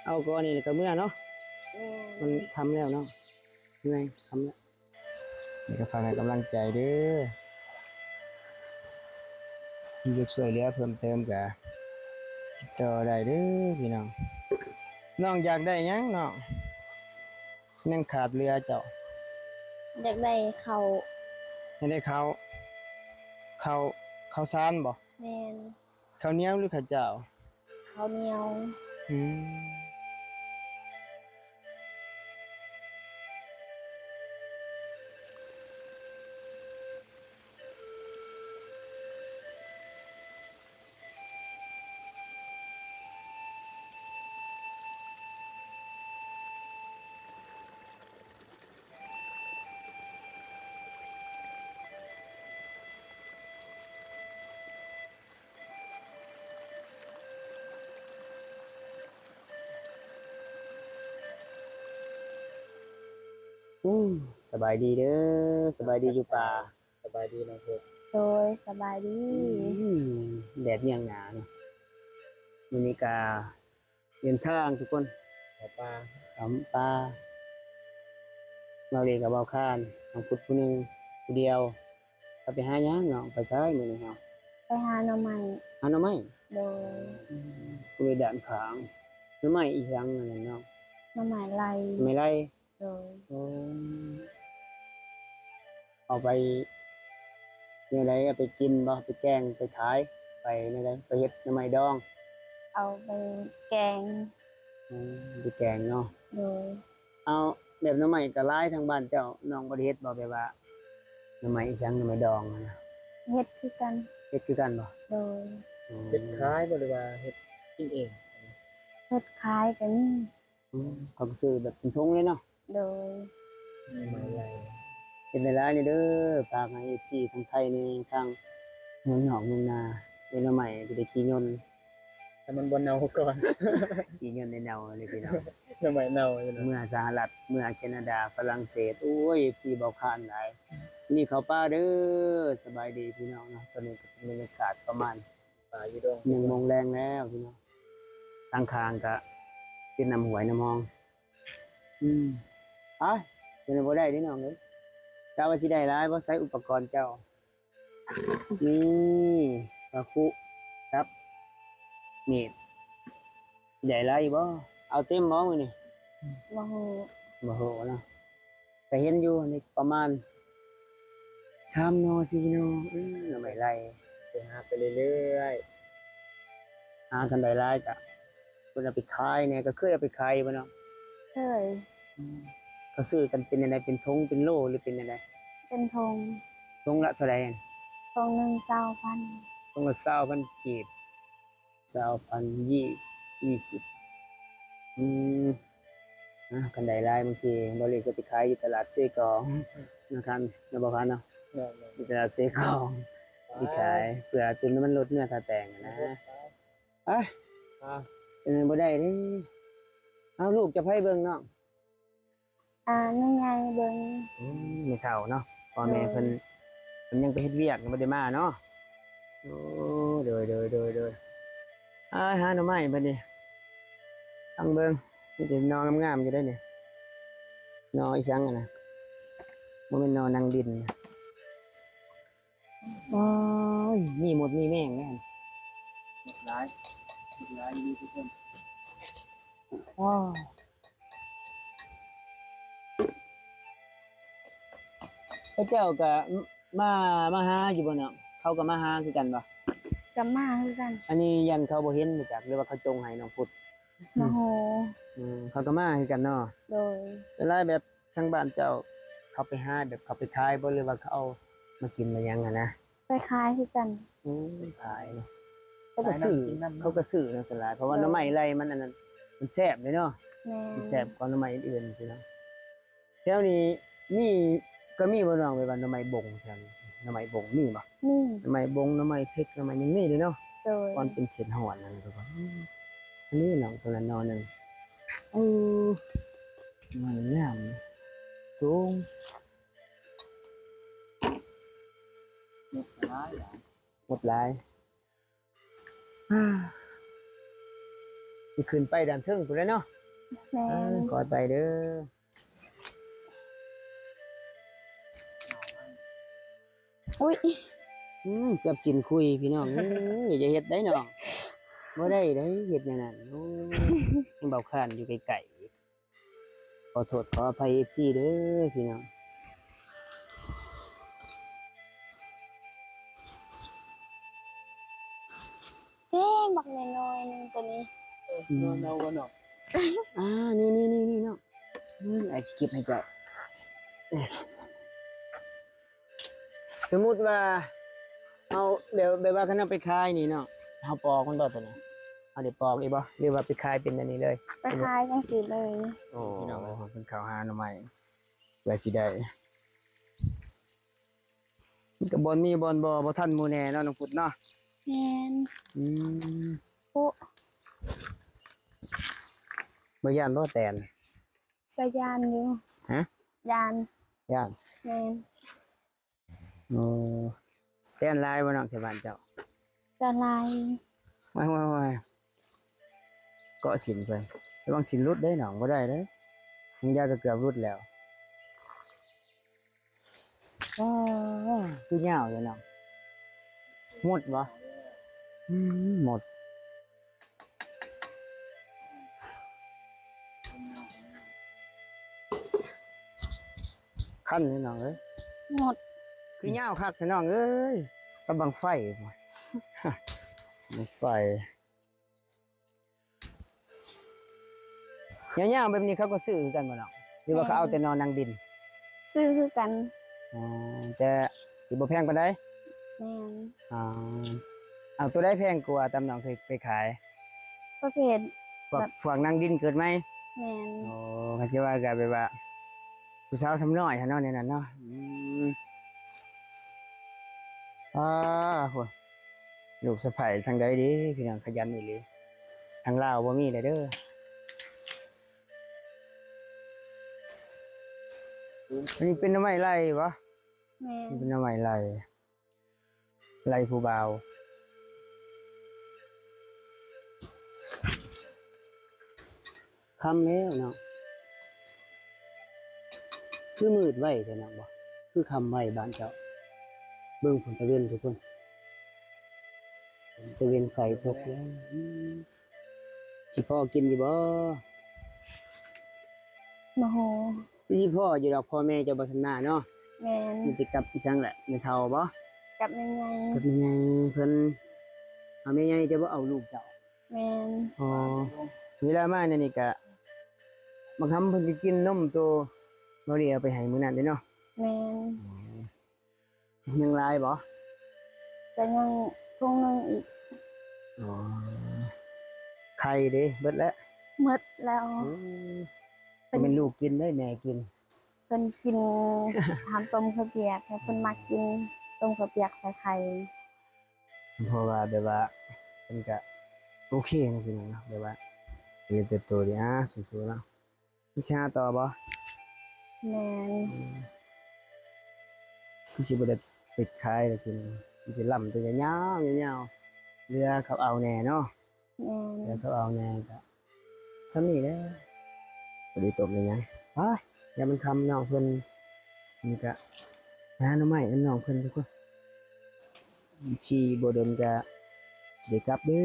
ເອົາກ່ອນນີ້ແລ້ວກໍເມືອເນາະ. ໂດຍ ມັນຄ່ຳແລ້ວເນາະ ເມື່ອຍ ຄ່ຳແລ້ວ. ນີ້ກໍຝາກໃຫ້ກຳລັງໃຈເດີ ມີຢາກຊ່ວຍເຫຼືອເພີ່ມເຕີມກໍຕິດຕໍ່ໄດ້ເດີພີ່ນ້ອງ. ນ້ອງຢາກໄດ້ຫຍັງນ້ອງ ຍັງຂາດເຫຼືອເຈົ້າ? ຢາກໄດ້ເຂົ້າ. ຢາກໄດ້ເຂົ້າ ເຂົ້າ ເຂົ້າສານບໍ່? ແມ່ນ. ເຂົ້າໜຽວ ຫຼື ເຂົ້າເຈົ້າ? ເຂົ້າໜຽວ. ອືມ. ໂອ້ ສະບາຍດີເດີ ສະບາຍດີຢູ່ປ່າ. ສະບາຍດີນ້ອງເພິ່ນ. ໂດຍ ສະບາຍດີ. ອືມ ແດດຢ່າງໜາເນາະ ມື້ນີ້ກະເດີນທາງທຸກຄົນ ເຂົ້າປ່າ ເຂົ້າປ່າ. ເວົ້າເລີຍກັບເວົ້າຄານ ນ້ອງພຸດຜູ້ໜຶ່ງ ຜູ້ດຽວ. ເຮົາໄປຫາຫຍັງນ້ອງ? ໄປໃສມື້ນີ້ເຮົາ? ໄປຫາໜໍ່ໄມ້. ຫາໜໍ່ໄມ້? ໂດຍ. ອືມ ຜູ້ໃດດ້ານຂ້າງ ໜໍ່ໄມ້ອີຫຍັງນັ້ນນ້ອງ? ໜໍ່ໄມ້ໄລ່. ໜໍ່ໄມ້ໄລ່. ໂດຍ. ໂອ້ ເອົາໄປແນວໃດ? ເອົາໄປກິນບໍ່? ໄປແກງ ໄປຂາຍ ໄປແນວໃດ? ໄປເຮັດໜໍ່ໄມ້ດອງ. ເອົາໄປແກງ. ອືມ ໄປແກງເນາະ. ໂດຍ. ເອົາ ແບບໜໍ່ໄມ້ກໍຫຼາຍທາງບ້ານເຈົ້າ ນ້ອງບໍ່ໄດ້ເຮັດບໍ່? ແບບວ່າໜໍ່ໄມ້ອີຫຍັງ ໜໍ່ໄມ້ດອງຫັ້ນນະ. ເຮັດຄືກັນ. ເຮັດຄືກັນບໍ່? ໂດຍ. ອືມ ເຮັດຂາຍບໍ່ ຫຼືວ່າເຮັດກິນເອງ? ເຮັດຂາຍກໍມີ. ອືມ ເຂົາກໍຊື້ແບບເປັນຖົງເລີຍເນາະ. ໂດຍ. ເຮັດຫຼາຍໆເດີ ຝາກໃຫ້ເອັຟຊີທາງໄທແດ່ ທາງເມືອງນອກເມືອງນາ ເຮັດໜໍ່ໄມ້ຊິໄດ້ຂີ້ຍົນ ຖ້າມັນບໍ່ເນົ່າກ່ອນ. ຂີ້ຍົນໄດ້ເນົ່າເລີຍພີ່ນ້ອງ. ໜໍ່ໄມ້ເນົ່າຢູ່ນະ. ເມືອສະຫະລັດ ເມືອແຄນາດາ ຝຣັ່ງເສດ ໂອ້ຍ ເອັຟຊີເບົາຄານຫຼາຍ. ນີ້ເຂົ້າປ່າເດີ. ສະບາຍດີພີ່ນ້ອງເນາະ. ຕອນນີ້ກໍເປັນບັນຍາກາດປະມານ ປ່າຢູ່ດອງ ໜຶ່ງໂມງແລງແລ້ວພີ່ນ້ອງ. ທາງຂ້າງກະເປັນນ້ຳຫ້ວຍນ້ຳຮ່ອງ. ອືມ ໄປ ເປັນບໍ່ໄດ້ເດ້ນ້ອງເອີຍ. ເຈົ້າວ່າຊິໄດ້ຫຼາຍບໍ່? ໃຊ້ອຸປະກອນເຈົ້າ ມີປາຄຸກັບມີດ ໄດ້ຫຼາຍຢູ່ບໍ່? ເອົາເຕັມບໍ່ມື້ນີ້? ບໍ່ຮູ້. ບໍ່ຮູ້ເນາະ. ກໍເຫັນຢູ່ນີ້ປະມານສາມໜໍ່ ສີ່ໜໍ່. ອືມ ໜໍ່ໄມ້ໄລ່ ໄປຫາໄປເລື້ອຍໆ ຫາຄັນໄດ້ຫຼາຍກະເພິ່ນເອົາໄປຂາຍແດ່. ກໍເຄີຍເອົາໄປຂາຍຢູ່ບໍ່ນ້ອງ? ເຄີຍ. ອືມ ເຂົາຊື້ກັນເປັນຈັ່ງໃດ? ເປັນຖົງເປັນໂລ ຫຼືເປັນຈັ່ງໃດ? ເປັນຖົງ. ຖົງລະເທົ່າໃດ? ຖົງໜຶ່ງຊາວພັນ. ຖົງລະຊາວພັນກີບ. ຊາວພັນ ຍີ່ສິບ. ອືມ ອ່າ ຄັນໄດ້ຫຼາຍ ບາງທີບໍ່ເລີຍຈະໄປຂາຍຢູ່ຕະຫຼາດເຊກອງນະຄັນ ແມ່ນບໍ່ຄັນເນາະ? ແມ່ນໆ ຢູ່ຕະຫຼາດເຊກອງ ໄປ ໄປຂາຍ ເພື່ອຕຸນນ້ຳມັນລົດເມືອທ່າແຕງນະ. ໄປ ອ່າ ເປັນໄປບໍ່ໄດ້ເດ້. ເອົາ ລູກຈະໃຜເບິ່ງນ້ອງ? ອ່າ ແມ່ໃຫຍ່ເບິ່ງ. ອືມ ແມ່ເຖົ້າເນາະ ພໍ່ແມ່ເພິ່ນ ໂດຍ ເພິ່ນຍັງໄປເຮັດວຽກ ຍັງບໍ່ໄດ້ມາເນາະ. ໂອ້ ໂດຍ ໂດຍ ໂດຍ ໂດຍ. ອ້າຍ ຫາໜໍ່ໄມ້ບັດນີ້ ຟັງເບິ່ງ ມີແຕ່ໜໍ່ງາມໆຢູ່ເດ້ນີ້. ໜໍ່ອີຫຍັງຫັ້ນນະ? ບໍ່ແມ່ນໜໍ່ນາງດິນ. ໂອ້ຍ ມີມົດມີແມງແລ້ວ ມົດຫຼາຍ ມົດຫຼາຍຢູ່ທຸກຄົນ. ໂອ້ ເຂົາເຈົ້າກໍມາ ມາຫາຢູ່ບໍ່ນ້ອງ? ເຂົາກໍມາຫາຄືກັນບໍ່? ກໍມາຄືກັນ. ອັນນີ້ຢ້ານເຂົາບໍ່ເຫັນບໍ່ຈັກ ຫຼືວ່າເຂົາຈົ່ງໃຫ້ນ້ອງພຸດ? ບໍ່ຮູ້. ອືມ ເຂົາກໍມາຄືກັນເນາະ. ໂດຍ. ສ່ວນຫຼາຍແບບ ທາງບ້ານເຈົ້າເຂົາໄປຫາແບບເຂົາໄປຂາຍບໍ່ ຫຼືວ່າເຂົາເອົາມາກິນມາຫຍັງຫັ້ນນະ? ໄປຂາຍຄືກັນ. ອືມ ຂາຍເນາະ. ເຂົາກໍຊື້ ເຂົາກໍຊື້ເນາະສ່ວນຫຼາຍ ເພາະວ່າໜໍ່ໄມ້ໄລ່ມັນອັນນັ້ນ ມັນແຊບເດ້ເນາະ. ແມ່ນ. ມັນແຊບກວ່າໜໍ່ໄມ້ອື່ນໆ ພີ່ນ້ອງ. ແຖວນີ້ມີ ກໍມີບໍ່ນ້ອງ ແບບວ່າໜໍ່ໄມ້ບົງແຖວນີ້? ໜໍ່ໄມ້ບົງມີບໍ່? ມີ. ໜໍ່ໄມ້ບົງ ໜໍ່ໄມ້ເພັກ ໜໍ່ໄມ້ຫຍັງມີເດ້ເນາະ. ໂດຍ. ມັນເປັນເຂດຮ້ອນນັ້ນ ອືມ ອັນນີ້ນ້ອງ ຕົວນັ້ນໜໍ່ໜຶ່ງ. ເອີ ໜໍ່ໄມ້ງາມ ສູງ ມົດຫຼາຍ ມົດຫຼາຍ. ອ່າ ຊິຂຶ້ນໄປດ້ານເທິງພຸ້ນແຫຼະເນາະ. ແມ່ນ ເອີ ຂໍໄປເດີ. ອຸ້ຍ ອືມ ເກືອບຊີ້ນຄຸຍ ພີ່ນ້ອງເອີຍ ຢ່າເຮັດໄດ໋ນ້ອງ ບໍ່ໄດ້ໄດ໋ ເຮັດແນວນັ້ນ. ໂອ້ຍ ເບົາຄານຢູ່ໃກ້ໆ ຂໍໂທດຂໍອະໄພ ເອັຟຊີ ເດີພີ່ນ້ອງ. ເອີ ບັກນ້ອຍໆໜຶ່ງໂຕນີ້ ເອີ ນອນເອົາບໍ່ນ້ອງ? ອ່າ ນີ້ໆໆໆ ນ້ອງ ເອີ ອ້າຍຊິເກັບໃຫ້ເຈົ້າ. ເອີ ສົມມຸດວ່າເຮົາ ແບບ ແບບວ່າຄັນເຮົາໄປຂາຍນີ້ເນາະ ເຮົາປອກມັນບໍ່ໂຕນີ້? ເຮົາໄດ້ປອກອີກບໍ່ ຫຼືວ່າໄປຂາຍເປັນອັນນີ້ເລີຍ? ໄປຂາຍຈັ່ງຊີ້ເລີຍ. ໂອ້ ພີ່ນ້ອງເອີຍ ເພິ່ນເຂົ້າຫາໜໍ່ໄມ້ ວ່າຊິໄດ້ ມັນກໍບ່ອນມີບ່ອນບໍ່ ບໍ່ທັນໝູ່ແດ່ເນາະ ນ້ອງພຸດເນາະ. ແມ່ນ. ອືມ ໂອ້ ບໍ່ຢ້ານບໍ່ແຕນ? ກໍຢ້ານຢູ່. ຮະ? ຢ້ານ. ຢ້ານ. ແມ່ນ. ໂອ້ ແຕນຫຼາຍບໍ່ນ້ອງ ແຖວບ້ານເຈົ້າ? ກໍຫຼາຍ. ໂອ້ຍໆໆ ເກາະຊີ້ນເພິ່ນ ລະວັງຊີ້ນຫຼຸດເດ້ນ້ອງ ບໍ່ໄດ້ເດ້ ຫາງຢາກໍເກືອບຫຼຸດແລ້ວ. ໂອ້ ຄືຍາວຢູ່ເນາະ. ໝົດບໍ່? ອືມ ໝົດ. ຄັນພີ່ນ້ອງເອີຍ ໝົດ. ຄືຍາວຄັກພີ່ນ້ອງເອີຍ ສ່ຳບັ້ງໄຟ ບັ້ງໄຟ. ຍາວໆແບບນີ້ເຂົາກໍຊື້ຄືກັນບໍ່ນ້ອງ ຫຼືວ່າເຂົາເອົາແຕ່ໜໍ່ນາງດິນ? ຊື້ຄືກັນ. ອໍ ແຕ່ຊິບໍ່ແພງປານໃດ? ແມ່ນ. ອໍ ເອົາ ໂຕໃດແພງກວ່າຕາມນ້ອງເຄີຍໄປຂາຍ? ປະເພດ ພວກ ແບບ ພວກນາງດິນເກີດໃໝ່? ແມ່ນ. ໂອ້ ຄັນຊິວ່າກໍແບບວ່າຜູ້ສາວສ່ຳນ້ອຍຫັ້ນເນາະ ແນວນັ້ນເນາະ. ອືມ ອາ ໂຫ ລູກສະໃພ້ທາງໃດເດພີ່ນ້ອງ ຂະຫຍັນອີ່ຫຼີ. ທາງລາວບໍ່ມີແລ້ວເດີ. ອັນນີ້ເປັນໜໍ່ໄມ້ໄລ່ບໍ່? ແມ່ນ. ເປັນໜໍ່ໄມ້ໄລ່ ໄລ່ຜູ້ບ່າວ. ຄ່ຳແລ້ວເນາະ ຄືມືດໄວແທ້ເນາະ ບໍ່ ຄືຄ່ຳໄວບ້ານເຈົ້າ. ເບິ່ງພຸ້ນຕາເວັນທຸກຄົນ ຕາເວັນໃກ້ຕົກແລ້ວ. ອືມ ຊິພໍກິນຢູ່ບໍ່? ບໍ່ຮູ້. ຄືຊິພໍຢູ່ດອກ ພໍ່ແມ່ເຈົ້າບໍ່ທັນມາເນາະ. ແມ່ນ. ມີແຕ່ກັບອີ່ຫຍັງແຫຼະ ແມ່ເຖົ້າບໍ່? ກັບແມ່ໃຫຍ່. ກັບແມ່ໃຫຍ່ເພິ່ນ. ເອົາ ແມ່ໃຫຍ່ເຈົ້າບໍ່ເອົາລູກເຈົ້າ? ແມ່ນ. ອໍ ເວລາມາແນວນີ້ກະບັກຫຳເພິ່ນກໍກິນນົມໂຕບໍ່ໄດ້ເອົາໄປໃຫ້ມື້ນັ້ນເດ້ເນາະ. ແມ່ນ. ອໍ ຍັງຫຼາຍບໍ່? ກໍຍັງຖົງໜຶ່ງອີກ. ອໍ ໄຂ່ເດ ເບິດແລ້ວ? ໝົດແລ້ວ. ອືມ ເພິ່ນ ແມ່ນລູກກິນເດ້ ແມ່ກິນ. ເພິ່ນກິນຫຳຕົ້ມເຂົ້າປຽກ ແລ້ວເພິ່ນມັກກິນຕົ້ມເຂົ້າປຽກໃສ່ໄຂ່. ເພາະວ່າແບບວ່າເພິ່ນກະໂອເຄນະພີ່ນ້ອງເນາະ ແບບວ່າຈະເລີນເຕີບໂຕດີ. ອາ ສູ້ໆເນາະ. ມັນຊິຫາຕໍ່ບໍ່? ແມ່ນ. ອືມ ຄືຊິບໍ່ໄດ້ໄປຂາຍແລ້ວ ຄືມັນຊິລ່ຳແຕ່ຍາວໆ ຍາວໆ ເຫຼືອເຂົາເອົາແດ່ເນາະ. ແມ່ນ. ເຫຼືອເຂົາເອົາແດ່ ກະສ່ຳນີ້ແຫຼະ ບໍ່ໄດ້ຕົ້ມໄດ້ຫຍັງ. ໄປ ຢ່າມັນຄ່ຳນ້ອງເພິ່ນ ນີ້ກະຫາໜໍ່ໄມ້ນຳນ້ອງເພິ່ນທຸກຄົນ. ອີກບໍ່ດົນກະຊິໄດ້ກັບເດີ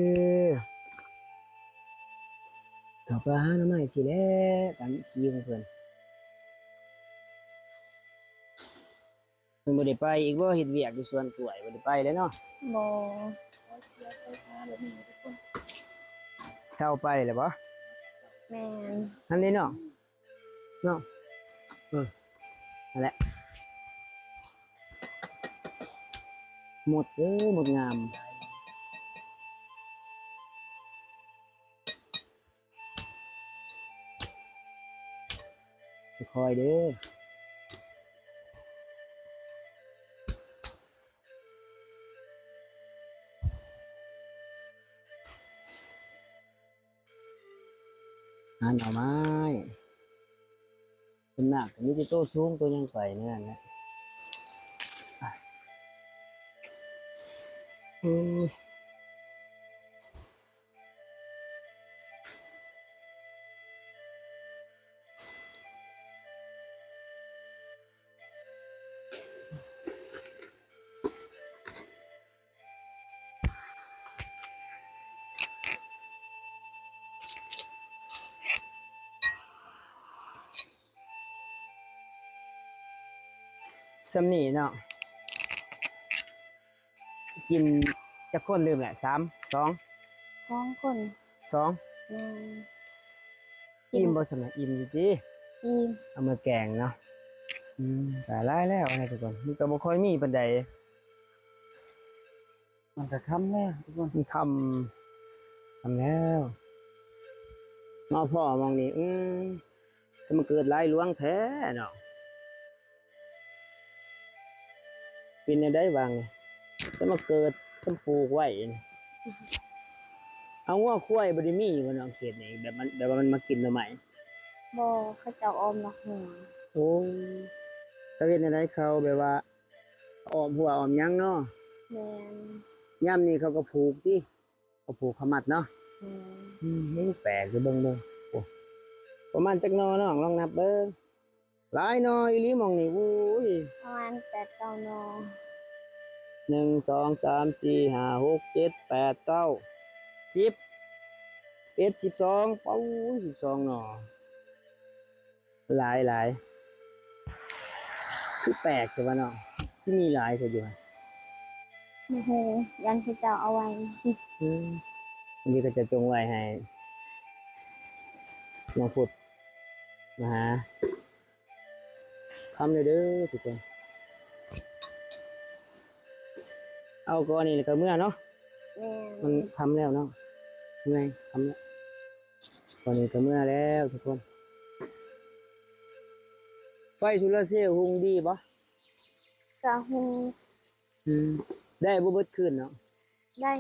ເຂົ້າປ່າຫາໜໍ່ໄມ້ຊີ້ແຫຼະ ຕາມວິຖີຂອງເພິ່ນ. ເພິ່ນບໍ່ໄດ້ໄປອີກບໍ່ ເຮັດວຽກຢູ່ສວນກ້ວຍ ບໍ່ໄດ້ໄປເລີຍເນາະ? ບໍ່. ເຊົາໄປແລ້ວບໍ່? ແມ່ນ. ຫັ້ນເດ້ເນາະ. ເນາະ ເອີ ນັ້ນແຫຼະ ໝົດເດີ ໝົດງາມ ຄ່ອຍໆເດີ. ຫາໜໍ່ໄມ້ ສ່ວນມາກກໍມີແຕ່ໂຕສູງໂຕຫຍັງໄປແນວນັ້ນແຫຼະ. ອືມ ໂອ້ຍ ສ່ຳນີ້ເນາະ. ກິນຈັກຄົນ? ລືມແຫຼະ ສາມ ສອງ ສອງຄົນ ສອງ ແມ່ນ. ອີ່ມບໍ່ສ່ຳນີ້? ອີ່ມຢູ່ຕິ? ອີ່ມ. ເອົາມາແກງເນາະ. ອືມ ກະຫຼາຍແລ້ວນະທຸກຄົນ ມັນກະບໍ່ຄ່ອຍມີປານໃດ. ມັນກະຄ່ຳແລ້ວທຸກຄົນ ມັນຄ່ຳ ຄ່ຳແລ້ວ. ມາພໍ້ໝ່ອງນີ້ ອືມ ສະມາເກີດຫຼາຍຫຼວງແທ້ເນາະ. ເປັນແນວໃດຫວ່າງນີ້ ສະມາເກີດ ສະມາປູກໄວ້ນີ້. ເອົາ ງົວຄວາຍບໍ່ໄດ້ມີບໍ່ເນາະ ເຂດນີ້ ແບບມັນ ແບບວ່າມັນມາກິນໜໍ່ໄມ້? ບໍ່ ເຂົາເຈົ້າອ້ອມລັກຫົວ. ໂອ້ ເຂົາເຮັດແນວໃດ? ເຂົາແບບວ່າອ້ອມຮົ້ວອ້ອມຫຍັງເນາະ? ແມ່ນ. ຍາມນີ້ເຂົາກະຜູກຕິ? ເຂົາຜູກເຂົາມັດເນາະ. ແມ່ນ. ອືມ ແປກຢູ່ ເບິ່ງ ເບິ່ງ ໂອ້ ປະມານຈັກໜໍ່ນ້ອງ ລອງນັບເບິ່ງ. ຫຼາຍໜໍ່ອີ່ຫຼີໝ່ອງນີ້ ໂອ້ຍ ປະມານແປດເກົ້າໜໍ່. ໜຶ່ງ ສອງ ສາມ ສີ່ ຫ້າ ຫົກ ເຈັດ ແປດ ເກົ້າ ສິບ ສິບເອັດ ສິບສອງ ໂອ້ຍ ສິບສອງໜໍ່. ຫຼາຍໆ ຄືແປກແທ້ວະເນາະ ຄືມີຫຼາຍແທ້ຢູ່ຫັ້ນ. ບໍ່ຮູ້ ຢ້ານເຂົາເຈົ້າເອົາໄວ້. ອືມ ບາງທີເຂົາເຈົ້າຈົ່ງໄວ້ໃຫ້ນ້ອງພຸດມາຫາ. ຄຳເດີທຸກຄົນ. ເອົາກ່ອນນີ້ແລ້ວກໍເມືອເນາະ. ແມ່ນ. ມັນຄຳແລ້ວເນາະ ເມື່ອຍ ຄຳແລ້ວ. ຕອນນີ້ກໍເມືອແລ້ວທຸກຄົນ. ໄຟໂຊລາເຊວຮຸ່ງດີບໍ່? ກະຮຸ່ງ. ອືມ ໄດ້ບໍ່ເບິດຄືນເນາະ? ໄດ້.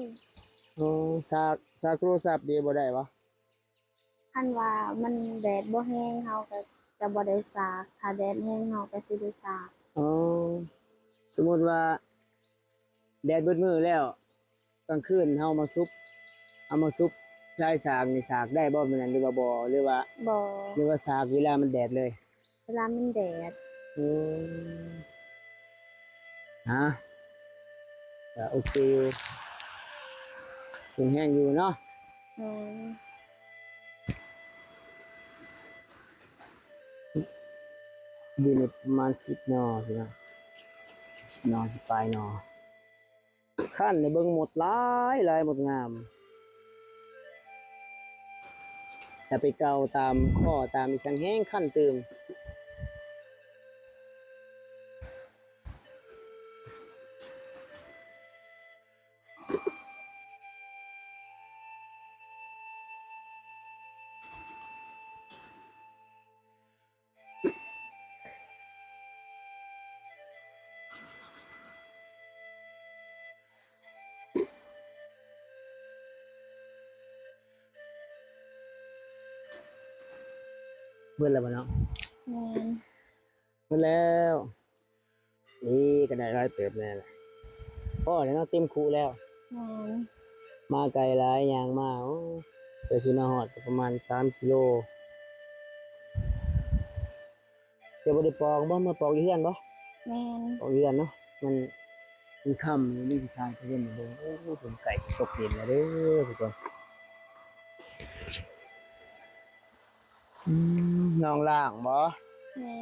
ໂອ້ ສາກ ສາກໂທລະສັບເດ ບໍ່ໄດ້ບໍ່? ຄັນວ່າມັນແດດບໍ່ແຮງ ເຮົາກໍຈະບໍ່ໄດ້ສາກ, ຖ້າແດດແຮງ ເຮົາກໍຊິໄດ້ສາກ. ອໍ ສົມມຸດວ່າ ແດດເບິດມື້ແລ້ວ ກາງຄືນເຮົາມາສຸບ ເອົາມາສຸບຊາຍສາກນີ້ ສາກໄດ້ບໍ່ມື້ນັ້ນ ຫຼືວ່າບໍ່? ຫຼືວ່າ ບໍ່ ຫຼືວ່າສາກເວລາມັນແດດເລີຍ? ເວລາມັນແດດ. ໂອ້ ຮະ ກະໂອເຄຢູ່ ແຂງແຮງຢູ່ເນາະ. ແມ່ນ. ຢູ່ໃນປະມານສິບໜໍ່ພີ່ນ້ອງ ສິບໜໍ່ ສິບປາຍໜໍ່. ຄັນໄດ້ເບິ່ງມົດຫຼາຍໆ ມົດງາມ ແຕ່ໄປເກົາຕາມຄໍຕາມອີ່ສັງແຮງຄັນຕື່ມ. ເບິດແລ້ວບໍ່ເນາະ? ແມ່ນ. ເບິດແລ້ວ. ນີ້ກໍໄດ້ຫຼາຍເຕີບແນ່ລະ ພໍແລ້ວເນາະ ເຕັມຄຸແລ້ວ. ແມ່ນ. ມາໄກຫຼາຍ ຍ່າງມາ ໂອ້ ກວ່າຊິມາຮອດກໍປະມານສາມກິໂລ. ເຈົ້າບໍ່ໄດ້ປອກບໍ່? ມາປອກຢູ່ເຮືອນບໍ່? ແມ່ນ. ປອກຢູ່ເຮືອນເນາະ ມັນ ມັນຄ່ຳ ມີທີ່ທາງໄປເຮືອນເບິ່ງ. ໂອ້ ເປັນໃກ້ຕົກເຢັນແລ້ວເດີທຸກຄົນ. ອືມ ນ້ອງລ້າງບໍ່? ແມ່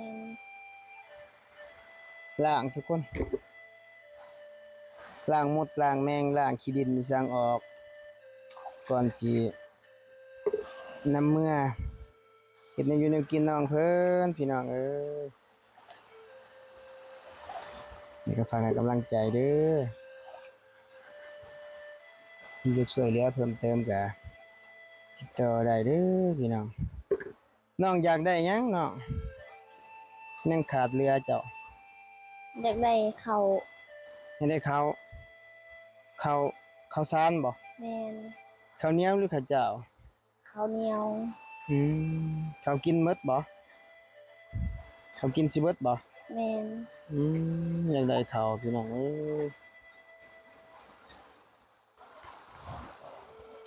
ນ. ລ້າງທຸກຄົນ ລ້າງມົດລ້າງແມງ ລ້າງຂີ້ດິນອີ່ສັງອອກ ກ່ອນຊິນຳເມືອເຮັດແນວຢູ່ແນວກິນນ້ອງເພິ່ນ ພີ່ນ້ອງເອີຍ. ນີ້ກໍຝາກໃຫ້ກຳລັງໃຈເດີ ມີຢາກຊ່ວຍເຫຼືອເພີ່ມເຕີມກໍຕິດຕໍ່ໄດ້ເດີພີ່ນ້ອງ. ນ້ອງຢາກໄດ້ຫຍັງນ້ອງ ຍັງຂາດເຫຼືອເຈົ້າ? ຢາກໄດ້ເຂົ້າ. ຢາກໄດ້ເຂົ້າ ເຂົ້າ ເຂົ້າສານບໍ່? ແມ່ນ. ເຂົ້າໜຽວ ຫຼື ເຂົ້າຈ້າວ? ເຂົ້າໜຽວ. ອືມ ເຂົ້າກິນໝົດບໍ່? ເຂົ້າກິນຊິເບິດບໍ່? ແມ່ນ. ອືມ ຢາກໄດ້ເຂົ້າພີ່ນ້ອງເອີຍ.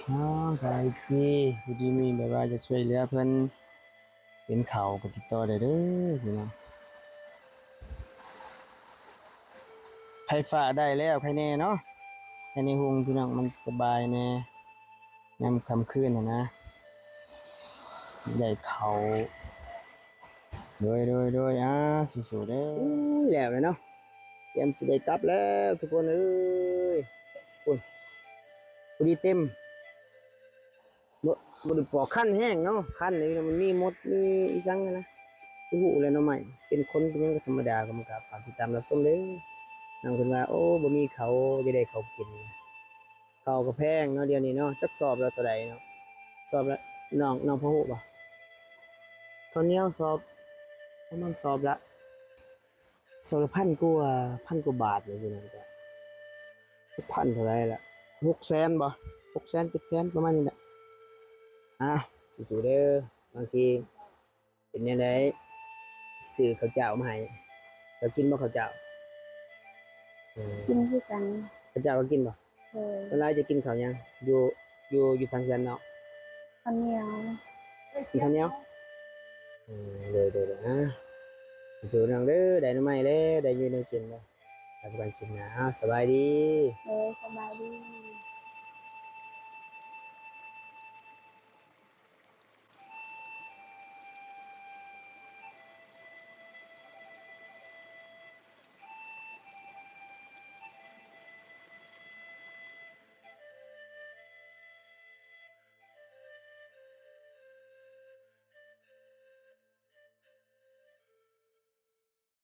ອ້າວ ໃຜທີ່ຜູ້ທີ່ມີແບບວ່າຢາກຊ່ວຍເຫຼືອເພິ່ນເປັນເຂົ້າກໍຕິດຕໍ່ໄດ້ເດີພີ່ນ້ອງ. ໄຟຟ້າໄດ້ແລ້ວ ໃຄແນ່ເນາະ ໃຄແນ່ຮຸ່ງພີ່ນ້ອງ ມັນສະບາຍແນ່. ຍາມຄ່ຳຄືນຫັ້ນນະ ໄດ້ເຂົ້າ. ໂດຍ ໂດຍ ໂດຍ ອ່າ ສູ້ໆເດີ. ອຸ້ຍ ແລ້ວແລ້ວເນາະ ຕຽມຊິໄດ້ກັບແລ້ວທຸກຄົນເອີຍ. ໂອ້ຍ ພໍດີເຕັມ. ບໍ່ ບໍ່ໄດ້ປອກຄັນແຮງເນາະ, ຄັນນີ້ມັນມີມົດມີອີ່ສັງຫັ້ນນະ. ຮູ້ແລ້ວໜໍ່ໄມ້ເປັນຄົນເປັນຫຍັງກໍທຳມະດາ, ກໍມັນກໍຝາກຕິດຕາມຮັບຊົມເດີ້. ນາງເພິ່ນວ່າ ໂອ້ ບໍ່ມີເຂົ້າ ຈະໄດ້ເຂົ້າກິນ. ເຂົ້າກໍແພງເນາະ ດຽວນີ້ເນາະ. ຈັກສອບລະເທົ່າໃດເນາະ? ສອບລະ ນ້ອງ ນ້ອງພໍຮູ້ບໍ່? ເຂົ້າໜຽວສອບ ປະມານສອບລະ ສອບລະພັນກວ່າ ພັນກວ່າບາດນີ້ ຢູ່ນັ້ນກະ ຈັກພັນເທົ່າໃດລະ ຫົກແສນບໍ່ ຫົກແສນ ເຈັດແສນ ປະມານນີ້ແຫຼະ. ອ້າວ ສູ້ໆເດີ້. ບາງທີເປັນແນວໃດ ຊື້ເຂົ້າເຈົ້າມາໃຫ້ ເຈົ້າກິນບໍ່ເຂົ້າເຈົ້າ? ເອີ ກິນຄືກັນ. ເຂົ້າເຈົ້າກໍກິນບໍ່? ໂດຍ. ສ່ວນຫຼາຍຈະກິນເຂົ້າຫຍັງ? ຢູ່ ຢູ່ ຢູ່ທາງເຮືອນເນາະ ເຂົ້າໜຽວ. ກິນເຂົ້າໜຽວ? ເອີ ໂດຍໆໆ. ອ່າ ສູ້ໆນ້ອງເດີ້. ໄດ້ໜໍ່ໄມ້ແລ້ວ ໄດ້ຢູ່ແນວກິນແລ້ວ ໄປກັນຄລິບໜ້າ. ອ້າວ ສະບາຍດີ. ໂດຍ ສະບາຍດີ.